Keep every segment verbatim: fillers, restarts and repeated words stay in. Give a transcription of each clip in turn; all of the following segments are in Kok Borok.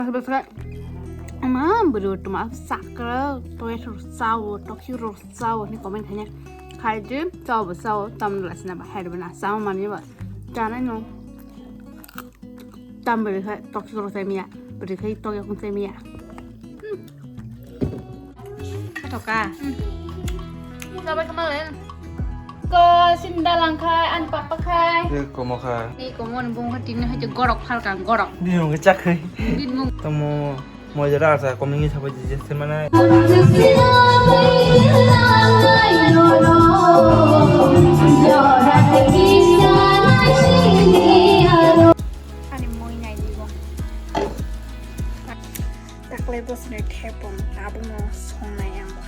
Bwswk, ama bwrwi tuma sakra toy rok sao, tokhi rok sao ni comment khaina. Khai de sao bo sao, tam la sina ba hai ba na sao mani ba. Janai no. Tam bwrwi khai tokhi rok sai miya, bwrwi khai tokhi rok sai miya. Thoka. Sabai kama le. Ko sinda lang khai, an papa khai. Ye komo kha. Ni komo ni bung khai tin hai gorok phal kang gorok. Ni hong chak khai. Bin bung. Tomo mo jara sa komi ni sabai je se mana. Ani moi nai di bo. Taklai bwswkni thepung tabukno songnai ang bo.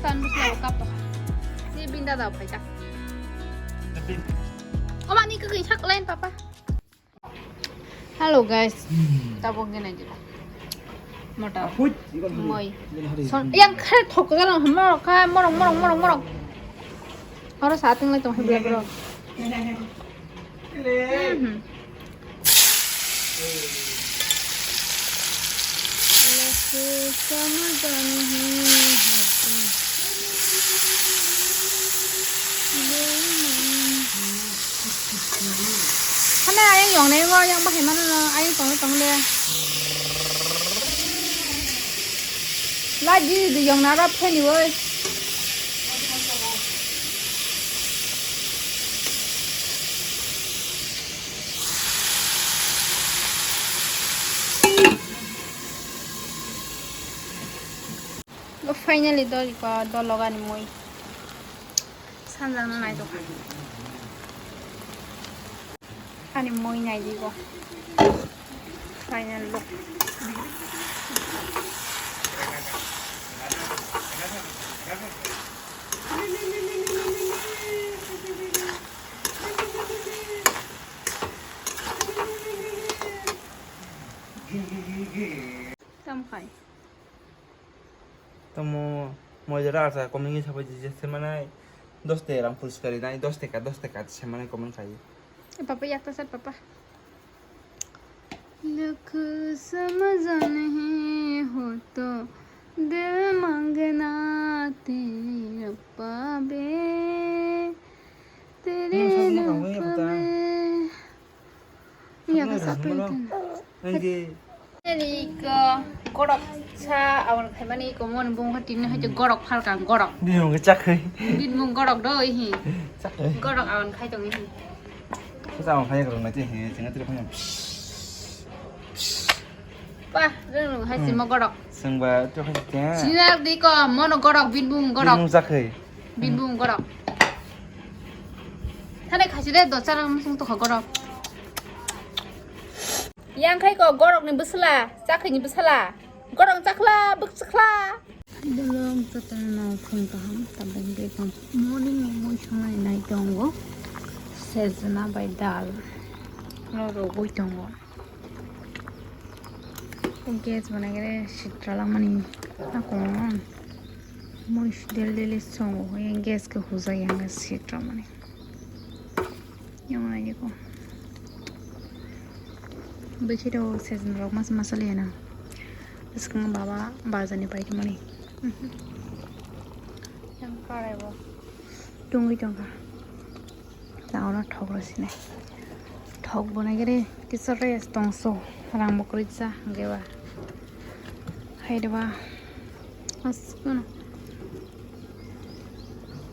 Ikan bwsla bo kap tokha. Si binda da phaijak. Oma ni kwkwi sak line papa. Hello guys. Tabuk nge nai jila. Mota. Moi. Son yang khe thok ka lang morok kha morok morok morok morok. Oro sa ting lai tong hai bla bro. Mhm. Hana ayang yong nei bo, yang bahai mano no, ayang tong tong de. La di di yong na rap phani woi. Finally, do ko do loga ni moi. Sanjang na nai do. Ani moi nai di go. Final look. Tam khai. Tomo moidara arsa komini sabai je semanai dos te rang puriskar rinai dos teka dos teka semanai comment khai. E papa yakta sat papa. Dukh samajh nahi ho to dil mangna tere paabe, tere na paabe. Iya ka sapin kan. Nangke. Ini ke gorok sa awan khaimani komon bung kha tini hai gorok phalkang gorok. Bini mung chak hai. Bini mung gorok do ihi. Chak hai. Gorok awan khai tong ihi. Sa awan khai gorok nai te he singa tiri khai. Pa, rung rung hai simo gorok. Sengba to khai te. Sinar di ko mono gorok bini mung gorok. Bini mung chak hai. Bini mung gorok. Thane khaisi de dochar musung to gorok. Yang khai ko gorok ni bwsla, chakhi ni bwsala. Gorok chakla, bwk chakla. Belong to tang no phung kaham, tabang de tang. Morning ni moi sangai nai tongo. Sejna bai dal. Ro ro boi tongo. Gas banai gere sitra langmani. Ako. Moi del del songo. Gas ke hujai yang sitra mani. Yang mana ko. Bisi do season rok mas masal ya na. Bwskang baba bazar ni pai mani. Yang karai bo. Tungwi tongkha. Taono thok rw sinai. Thok bo nai gere kisa rest tongso. Rang bo kwrwi sa hwnkhe ba. Hai de ba. Asukno.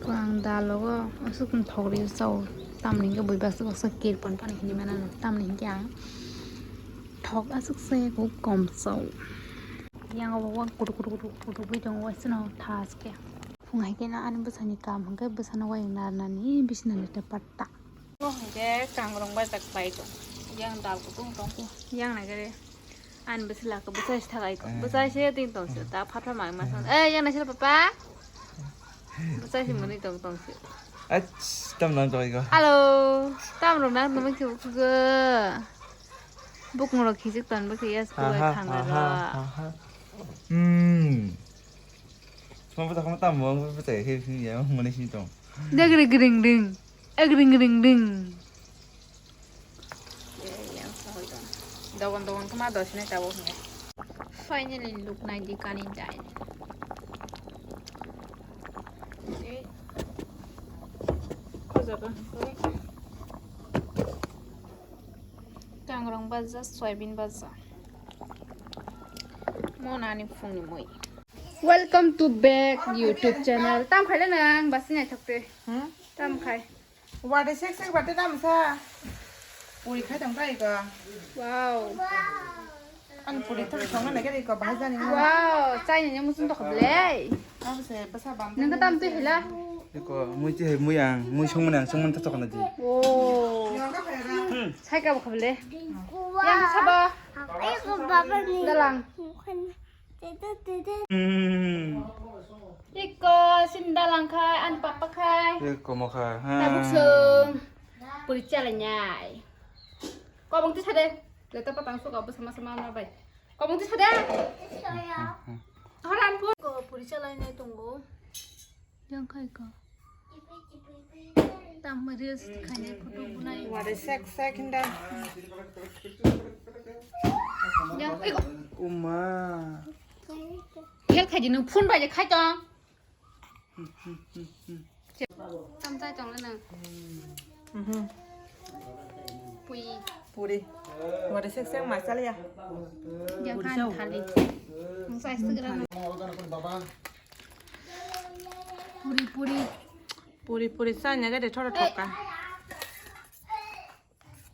Ko ang dal logo asukno thok rw sao. Tamni hwnkhe bui baksa baksa kirpan pani hinwi mano. Tamni hwnkhe ang thok asuk se ko kom sao. Yang bo kutuk kutuk kutuk kutuk bui tongo waisano thas khe. Phung hai khe na ani bwsani kam hwnkhe bwsano wayung narnani bisina lete patta. Bo hwnkhe kangrong bajak pai tong. Yang dal kutung tong. Yang nai gare. Ani bwsala khe bwsai se thakai tong. Bwsai se tin tong se ta phatha mai ma san. Eh, yang nai sila papa. Bwsai se mani tong tong se. Ach, tam nang tong iko. Hello. Tam rong nang tong khe ukgo. Bukung rok khijik ton bo khe yes ko thang rok. Aha. Hmm. Sma bwsa khama tamo, ang bwsa he he ya, mane sini tong. Degre gring ring. Egring ring ring. Dogon dogon khama dosne tabo hwnwi. Finally look nai di kani dai. Kangrong baja, soybean baja. Monani phungni mui. Welcome to back YouTube channel. Tam khai le nang, basi nai thokte. Hmm? Tam khai. Wade sek sek bate tam sa. Puri khai tong kai ka. Wow. Ani puri thok thong na gari ko bahai jani na. Wow, chai ni musun to kable. Abo se basa bam. Nang tam tu hila. Iko mui ti hai mui ang, mui song mani ang song mani thok thok na di. Oh. Sai ka kable. Yang sabo. Dalang. Hmm. Iko sinda langkhai, ani papa khai. Iko mo khai. Ha. Tabuk sung. Puri chala nyai. Kobong ti sade. Leto patang suka bu sama sama na bai. Kobong ti sade. Horan pu. Ko puri chala nyai tongo. Yang khai ka. Tam reels khainai photo bunai. Wade sek sek hinda. Yang, iko. Uma. Hel khai di nung phone bai khai tong. Tam chai tong le nung. Mhm. Pui. Puri. Wade sek sek ma chale ya. Yang puri kan chau. Thali. Nung sai Instagram. Puri, puri. Puri, puri, sanya gade thoro thok ka.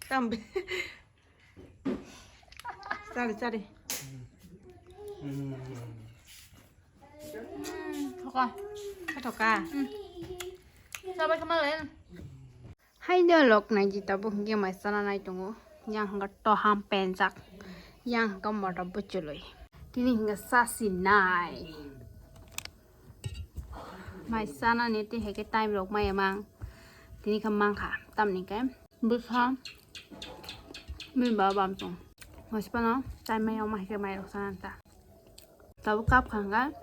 Tam be. Chari, chari. Hmm, thoka. Thoka. Hmm. Sabai kama le. Hai do lok nai di tabuk hingke mai sana nai tongo. Yang hingke toham penjak. Yang hingke moto buchului. Tini hingke sasi nai. Mai sana ni tei hai khe time rok maya mang. Tini khe mang kha. Tamni khe bwsa bini baba bam tong. Hospa no time maya ma hai khe mai rok sana ta. Tabuk kap kha hingkha.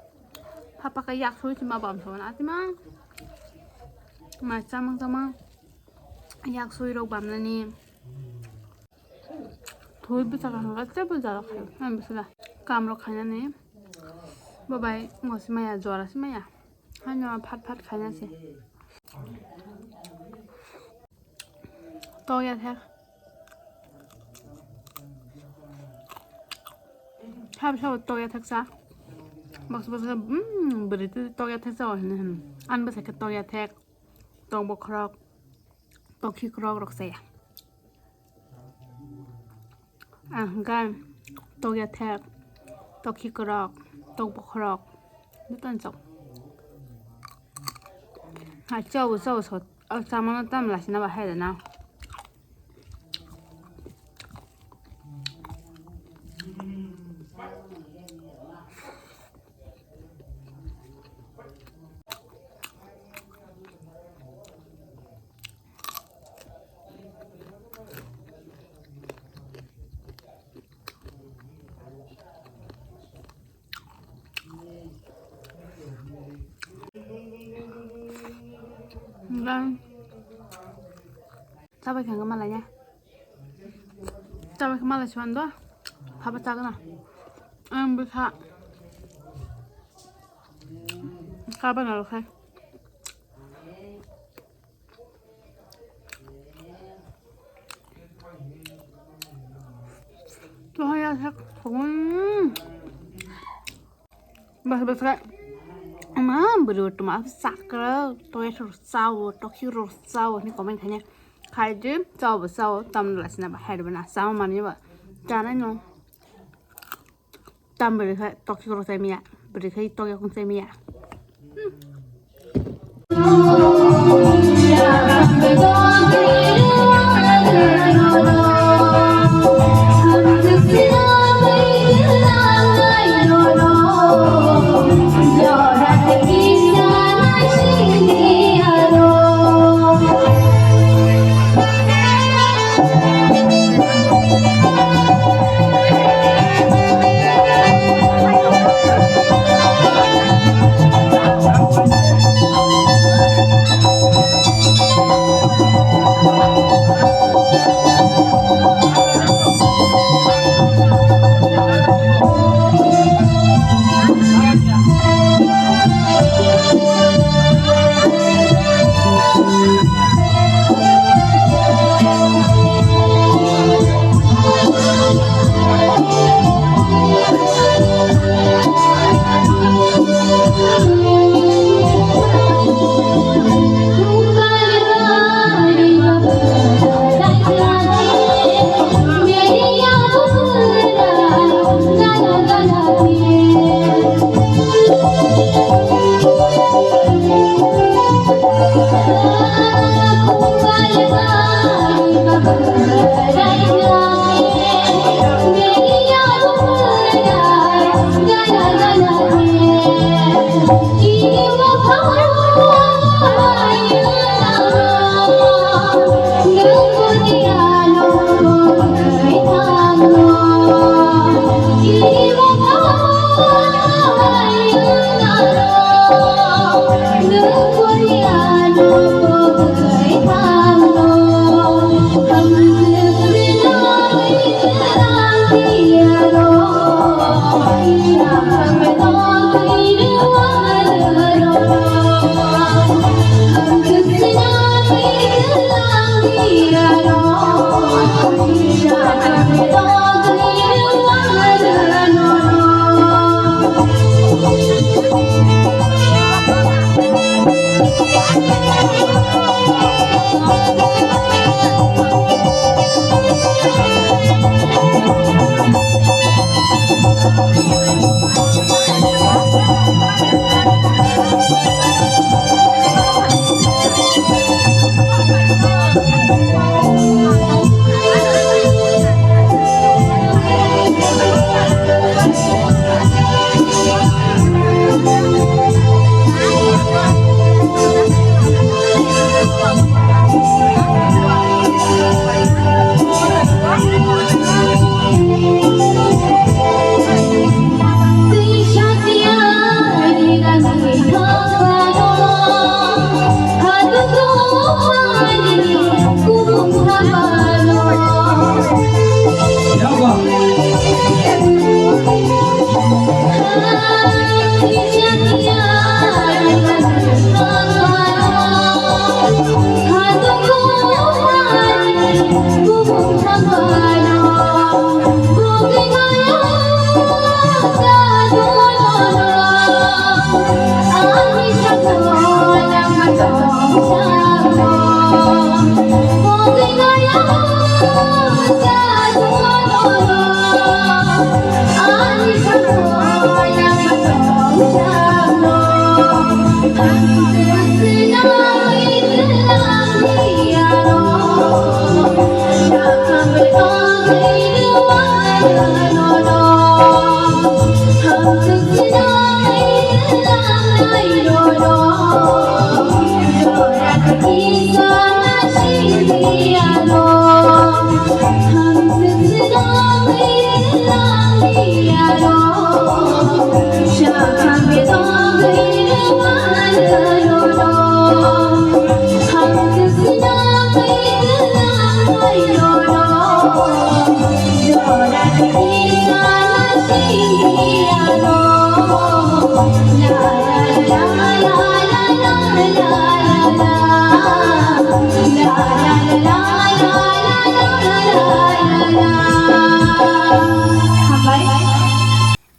Papa khe yak sui se ma bam tong na tima. Mai chamang chamang yak sui rok bam nani. Thwi bwsa kaham khe teibo jora khaio. Ang bwswla kam rok khainani. Bo bai ngo se maya, jora se maya. Haino phat phat khaina se. Tokya thek. Thap thap tokya thek sa. Bwsa bwsa, mm, bwrwi twi tokya thek sa o hini hini. Ang bwsa khe tokya thek. Tok bokhorok. Tokhi kwrok rok saya. Ang hwnkhe tokya thek, tokhi kwrok, tok bokhorok, jotono chao. Hai chao chao so, o chamano tamo lasina bahai rwna. Bang. Chabai khe malai ya. Chabai khe malai suan do. Phaba chagna. Ang bwsa. Kaba na rw khai. Tuh ya sak. Hmm. Bas bas ka. Ama buru tuma sakra toya thur sao, tokhi ro sao ni comment thanya. Khai de sao ba sao tam la sina ba hai ba na sao mani ba. Jana no. Tam buru khai tokhi ro sai miya. Buru khai tokya kun sai miya.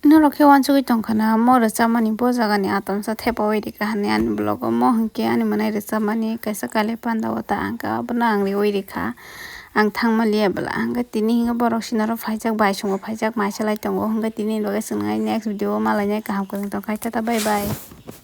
Norok khe uansugwi tongkha na, mo rwchapmani bo jagani atomsa thepaui rikha hwnwi ani vlog o, mo hwnkhe ani mwnai rwchapmani kaisa kailai panda o ta ang kha, abono ang riui rikha, ang thangma liya bwla. Hwnkhe tini hwnkhe borok sinaro phaijak, bai swngo phaijak, mai salai tongo, hwnkhe tini ni bagwi chwng next video o malainai, kaham kwrwng tongkha, tata bye bye.